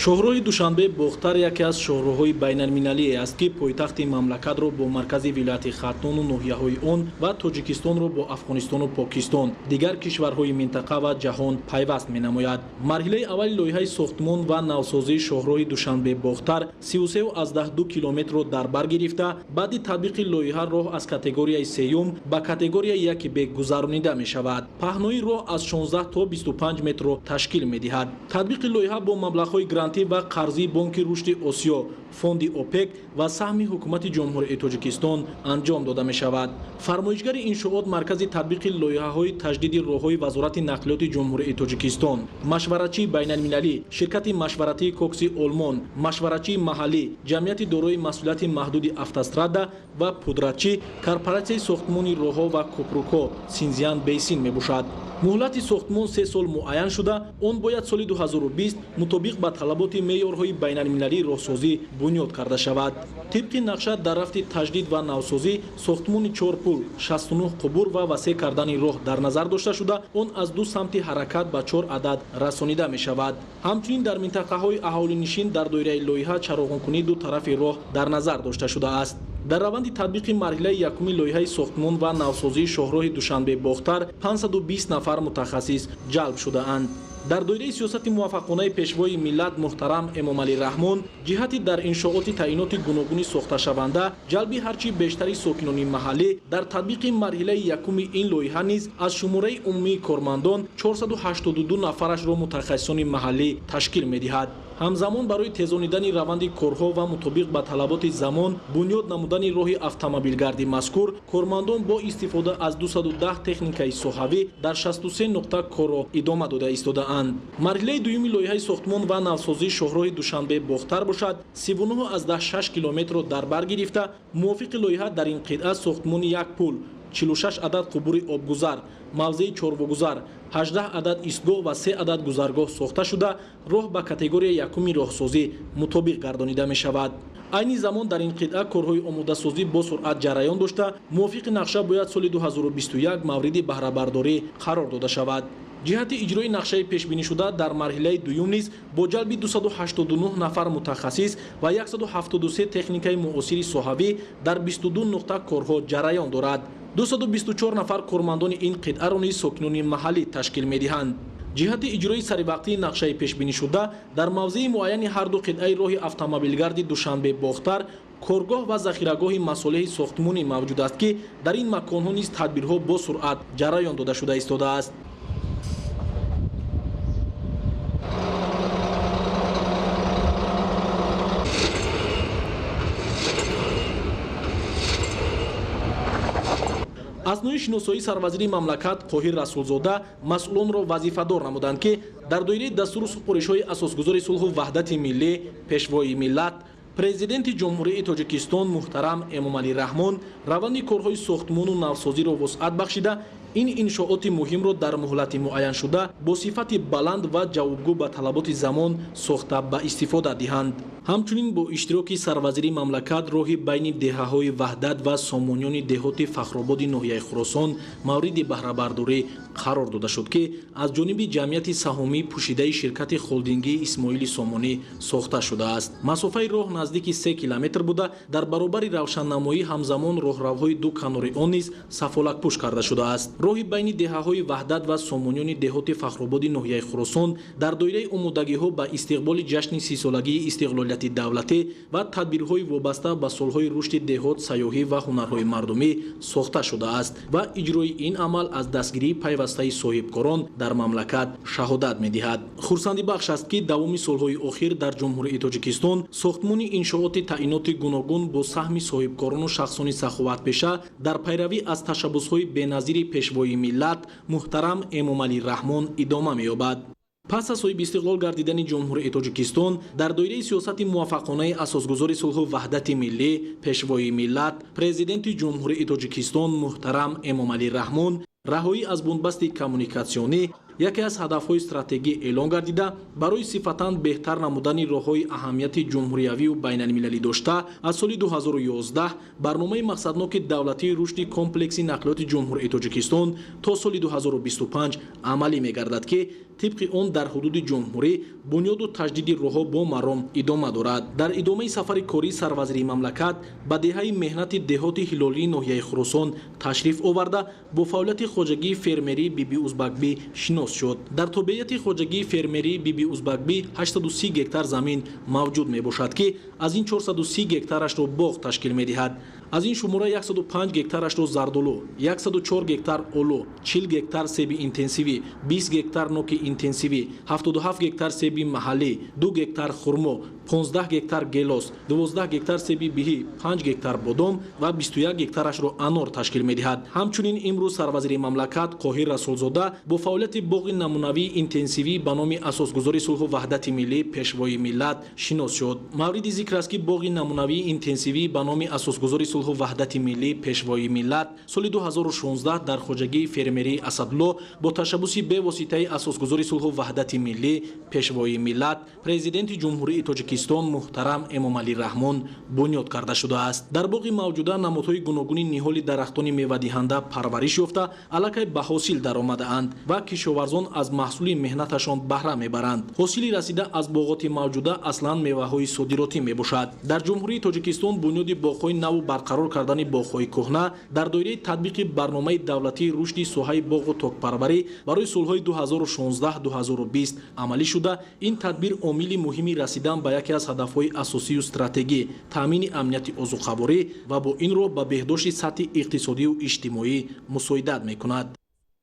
Шоҳроҳи Душанбе-Бохтар яке аз шоҳроҳҳои байналмилалие аст, ки пойтахти мамлакатро бо маркази вилояти Хатлону ноҳияҳои он ва Тоҷикистонро бо Афғонистону Покистон, дигар кишварҳои минтақа ва ҷаҳон пайваст менамояд. Марҳилаи аввали лоиҳаи сохтмон ва навсозии шоҳроҳи Душанбе-Бохтар 33,2 километрро дар бар гирифта, баъди татбиқи лоиҳа роҳ аз категорияи сеюм ба категорияи яки Б гузаронида мешавад. Паҳнои роҳ аз 16 то 25 метрро ташкил медиҳад. Татбиқи лоиҳа бо маблағҳои грантӣ ва қарзии Бонки Рушди Осиё, Фонди ОПЕК ва саҳми Ҳукумати Ҷумҳурии Тоҷикистон анҷом дода мешавад. Фармоишгари иншоот Маркази татбиқи лоиҳаҳои таҷдиди роҳҳои Вазорати нақлиёти Ҷумҳурии Тоҷикистон, машваратчии байналмилалӣ, ширкати машваратии Кокси Олмон, машваратчии маҳаллӣ, ҷамъияти дорои масъулияти маҳдуди Автострада ва пудратчӣ корпоратсияи сохтмони роҳҳо ва кӯпрукҳо Синзян Бейсин мебошад. Муҳлати сохтмон 3 сол муайян шуда, он бояд соли 2020 мутобиқ ба талаботи меъёрҳои байналмилалии роҳсозӣ бунёд карда шавад. Тибқи нақша дар рафти таҷдид ва навсозӣ сохтмони 4 пул, 69 қубур ва васеъ кардани роҳ дар назар дошта шуда, он аз ду самти ҳаракат ба 4 адад расонида мешавад. Ҳамчунин дар минтақаҳои аҳолинишин дар доираи лоиҳа чароғонкунии ду тарафи роҳ дар назар дошта шудааст. Дар раванди татбиқи марҳилаи якуми лоиҳаи сохтмон ва навсозии шоҳроҳи Душанбе-Бохтар 520 нафар мутахассис ҷалб шудаанд. Дар доираи сиёсати муваффақонаи пешвои миллат муҳтарам Эмомалӣ Раҳмон ҷиҳати дар иншооти таъиноти гуногуни сохташаванда ҷалби ҳарчи бештари сокинони маҳаллӣ дар татбиқи марҳилаи якуми ин лоиҳа низ аз шумораи умумии кормандон 482 нафарашро мутахассисони маҳаллӣ ташкил медиҳад. Ҳамзамон барои тезонидани раванди корҳо ва мутобиқ ба талаботи замон бунёд намудани роҳи автомобилгарди мазкур, кормандон бо истифода аз 210 техникаи соҳавӣ дар 63 нуқта корро идома дода истодаанд. Марҳилаи дуюми лоиҳаи сохтмон ва навсозии шоҳроҳи Душанбе-Бохтар бошад, 39,6 километрро дар бар гирифта, мувофиқи лоиҳа дар ин қитъа сохтмони як пул, 46 адад қубури обгузар, мавзеи чорвогузар, 18 адад истгоҳ ва 3 адад гузаргоҳ сохта шуда, роҳ ба категорияи якуми роҳсозӣ мутобиқ гардонида мешавад. Айни замон дар ин қитъа корҳои омодасозӣ бо суръат ҷараён дошта, мувофиқи нақша бояд соли 2021 мавриди баҳрабардорӣ қарор дода шавад. Ҷиҳати иҷрои нақшаи пешбинишуда дар марҳилаи дуюм низ бо ҷалби 289 нафар мутахассис ва 173 техникаи муосири соҳавӣ дар 22 нуқта корҳо ҷараён дорад. 224 нафар кормандони ин қитъаро низ сокинони маҳаллӣ ташкил медиҳанд. Ҷиҳати иҷрои саривақтии нақшаи пешбинишуда дар мавзеи муайяни ҳар ду қитъаи роҳи автомобилгарди Душанбе-Бохтар коргоҳ ва захирагоҳи масолеҳи сохтмонӣ мавҷуд аст, ки дар ин маконҳо низ тадбирҳо бо суръат ҷараён дода шуда истодааст. Аснои шиносоии сарвазири мамлакат Қоҳир Расулзода масъулонро вазифадор намуданд, ки дар доираи дастуру супоришҳои асосгузори сулҳу ваҳдати миллӣ, пешвои миллат, Президенти Ҷумҳурии Тоҷикистон муҳтарам Эмомалӣ Раҳмон раванди корҳои сохтмону навсозиро вусъат бахшида, ин иншооти муҳимро дар муҳлати муайяншуда бо сифати баланд ва ҷавобгӯ ба талаботи замон сохта ба истифода диҳанд. Ҳамчунин бо иштироки сарвазири мамлакат роҳи байни деҳаҳои Ваҳдат ва Сомониёни деҳоти Фахрободи ноҳияи Хуросон мавриди баҳрабардорӣ қарор дода шуд, ки аз ҷониби ҷамъияти саҳомии пӯшидаи ширкати холдингии Исмоили Сомонӣ сохта шудааст. Масофаи роҳ наздики 3 километр буда, дар баробари равшаннамоӣ ҳамзамон роҳравҳои ду канори он низ сафолакпӯш карда шудааст. Роҳи байни деҳаҳои Ваҳдат ва Сомониёни деҳоти Фахрободи ноҳияи Хуросон дар доираи омодагиҳо ба истиқболи ҷашни 30-солагии истиқлолияти давлатӣ ва тадбирҳои вобаста ба солҳои рушди деҳот, сайёҳӣ ва ҳунарҳои мардумӣ сохта шудааст ва иҷрои ин амал аз дастгирии пайвастаи соҳибкорон дар мамлакат шаҳодат медиҳад. Хурсандибахш аст, ки давоми солҳои охир дар Ҷумҳурии Тоҷикистон сохтмони иншооти таъиноти гуногун бо саҳми соҳибкорону шахсони саховатпеша дар пайравӣ аз ташаббусҳои беназири пешвои миллат муҳтарам Эмомалӣ Раҳмон идома меёбад. Пас аз соҳиби истиқлол гардидани Ҷумҳурии Тоҷикистон дар доираи сиёсати муваффақонаи асосгузори сулҳу ваҳдати миллӣ, пешвои миллат, Президенти Ҷумҳурии Тоҷикистон муҳтарам Эмомалӣ Раҳмон раҳоӣ аз бунбасти коммуникатсионӣ яке аз ҳадафҳои стратегӣ эълон гардида, барои сифатан беҳтар намудани роҳҳои аҳамияти ҷумҳуриявию байналмилалӣ дошта, аз соли 2011 барномаи мақсадноки давлатии рушди комплекси нақлиёти Ҷумҳурии Тоҷикистон то соли 2025 амалӣ мегардад, ки Тибқи он дар ҳудуди ҷумҳурӣ бунёду таҷдиди роҳҳо бо маром идома дорад. Дар идомаи сафари кории сарвазири мамлакат ба деҳаи меҳнати деҳоти Ҳилолии ноҳияи Хуросон ташриф оварда, бо фаъолияти хоҷагии фермерии Биби Узбакбӣ шинос шуд. Дар тобеияти хоҷагии фермерии Биби Узбакбӣ 830 гектар замин мавҷуд мебошад, ки аз ин 430 гектарашро боғ ташкил медиҳад. Аз ин шумора 105 гектарашро зардолу, 104 гектар олу, 40 гектар себи интенсивӣ, 20 гектар ноки интенсивӣ, 77 гектар себи маҳаллӣ, 2 гектар хурмо, 15 гектар гелос, 12 гектар себи биҳӣ, 5 гектар бодом ва 21 гектарашро анор ташкил медиҳад. Ҳамчунин имрӯз сарвазири мамлакат Қоҳир Расулзода бо фаъолияти боғи намунавии интенсивӣ ба номи асосгузори сулҳу ваҳдати миллӣ, Пешвои миллат шинос шуд. Мавриди зикр аст, ки боғи намунавии интенсивӣ ба номи асосгузори сулҳу ваҳдати миллӣ, Пешвои миллат соли 2016 дар хоҷагии фермерии Асадло бо ташаббуси бевоситаи асосгузори сулҳу ваҳдати миллӣ, Пешвои миллат, Президенти Ҷумҳурии Тоҷикистон муҳтарам Эмомалӣ Раҳмон бунёд карда шудааст. Дар боғи мавҷуда намудҳои гуногуни ниҳоли дарахтони мевадиҳанда парвариш ёфта, аллакай ба ҳосил даромадаанд ва кишоварзон аз маҳсули меҳнаташон баҳра мебаранд. Ҳосили расида аз боғоти мавҷуда аслан меваҳои содиротӣ мебошад. Дар Ҷумҳурии Тоҷикистон бунёди боғҳои наву барқарор кардани боғҳои кӯҳна дар доираи татбиқи барномаи давлатии рушди соҳаи боғу токпарварӣ барои солҳои 2016-2020 амалӣ шуда, ин тадбир омили муҳими расидан ба яке аз ҳадафҳои асосию стратегӣ таъмини амнияти озуқаворӣ ва бо ин роҳ ба беҳдошти сатҳи иқтисодию иҷтимоӣ мусоидат мекунад.